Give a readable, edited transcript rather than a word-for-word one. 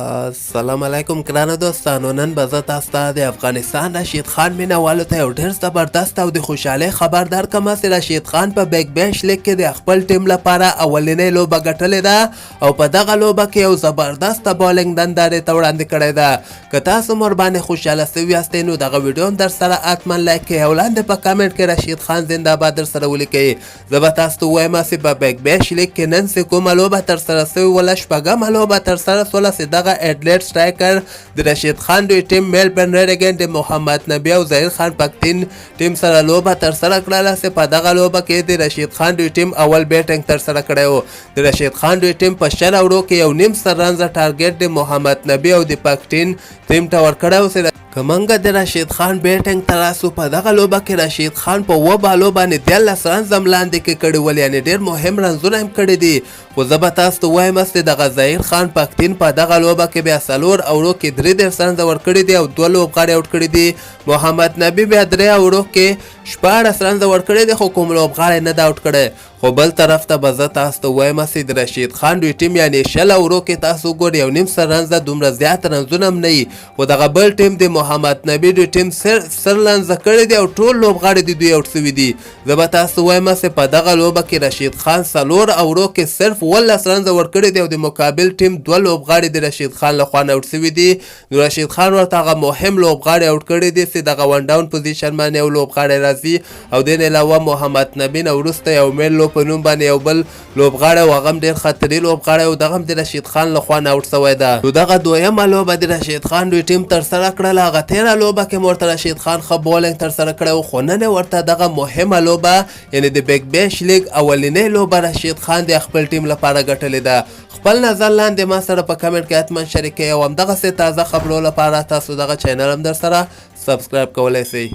السلام علیکم ګرانو دوستانو، نن به زه تاسو ته د افغانستان رشید خان مینهوالو ته یو ډېر زبردست او د خوشحالۍ خبر درکړم چې رشید خان په بیګ بیش لیګ کې د خپل ټیم لپاره اولنۍ لوبه ګټلې ده او په دغه لوبه کې یو زبردست بالینګ نندارې ته وړاندې کړې ده. که تاسو مور باندې خوشحاله سوي یاستئ نو دغه ویډیو هم در سره حتما لایک کړئ او لاندې په کمنټ کې رشید خان زنده باد در سره ولیکئ. زه به تاسو ته ووایم چې په بیګ بیش لیګ کې نن چې کومه لوبه ترسره سوې وله، شپږمه لوبه ترسره سوله چې دغه اډلیډ سټرایکر د رشید خان دوی ټیم میلبرن ریډګن د محمد نبي او ظهیر خان پکتین ټیم سره لوبه ترسره کړله چې په دغه لوبه کې د رشید خان دوی ټیم اول بیټنګ ترسره کړی و. د رشید خان دوی ټیم په 20 اورو کې 1.5 رنزه ټارګټ د محمد نبي او د پکتین ټیم ته ورکړی و چې که مونږ د رشید خان بیټنګ ته راسو، په دغه لوبه کې رشید خان په اووه بالو باندې 13 رنز هم لاندې کې کړي ول، یعنې ډېر مهم رنزونه هم کړي دي. خو زه به تاسو ته ووایم چې دغه ظهیر خان پکتین په دغه لوبه کې بیا څلور اورو کې 33 رنزه ورکړي دي او دوه لوبغاړي اوټ کړي دي. محمد نبي بیا درې اورو کې 16 رنزه ورکړي دي خو کوم لوبغاړی نه ده اوټ کړی. خو بل طرف ته به زه تاسو ته ووایم چې د رشید خان دوی ټیم، یعنې 20 اورو کې تاسو وګورئ 1.5 رنزه، دومره زیات رنزونه هم نه وي، خو دغه بل ټیم د محمد نبي دوی ټیم سر رنزه کړی دی او ټول لوبغاړي د دوی اوټ سوي دي. زه به تاسو ته ووایم چې په دغه لوبه کې رشید خان څلور اورو کې صرف 17 رنزه ورکړي دي او د مقابل ټیم دوه لوبغاړي د رشید خان له خوا نه اوټ سوي دي. نو رشید خان ورته هغه مهم لوبغاړي اوټ کړي دي چې دغه ون ډاون پوزیشن باندې یو لوبغاړی راځي او دین علاوه محمد نبي نه وروسته یو میل لو په نوم باندې یو بل لوبغاړی او هغه هم ډېر خطري لوبغاړی او دغه هم د رشید خان له خوا نه اوټ سوی ده. نو دغه دویمه لوبه د رشید خان دوی ټیم ترسره کړله. هغه تېره لوبه کې ورته رشید خان ښه بولینګ ترسره کړی و، خو نن یې ورته دغه مهمه لوبه، یعنې د بیګ بیش لیګ اولینۍ لوبه رشید خان د خپل ټیم لپاره ګټلې ده. خپل نظر لاندې ما سره په کمنټ کې حتما شریک کړئ او همدغسې تازه خبرو لپاره تاسو دغه چینل هم در سره سبسکرایب کولی سئ.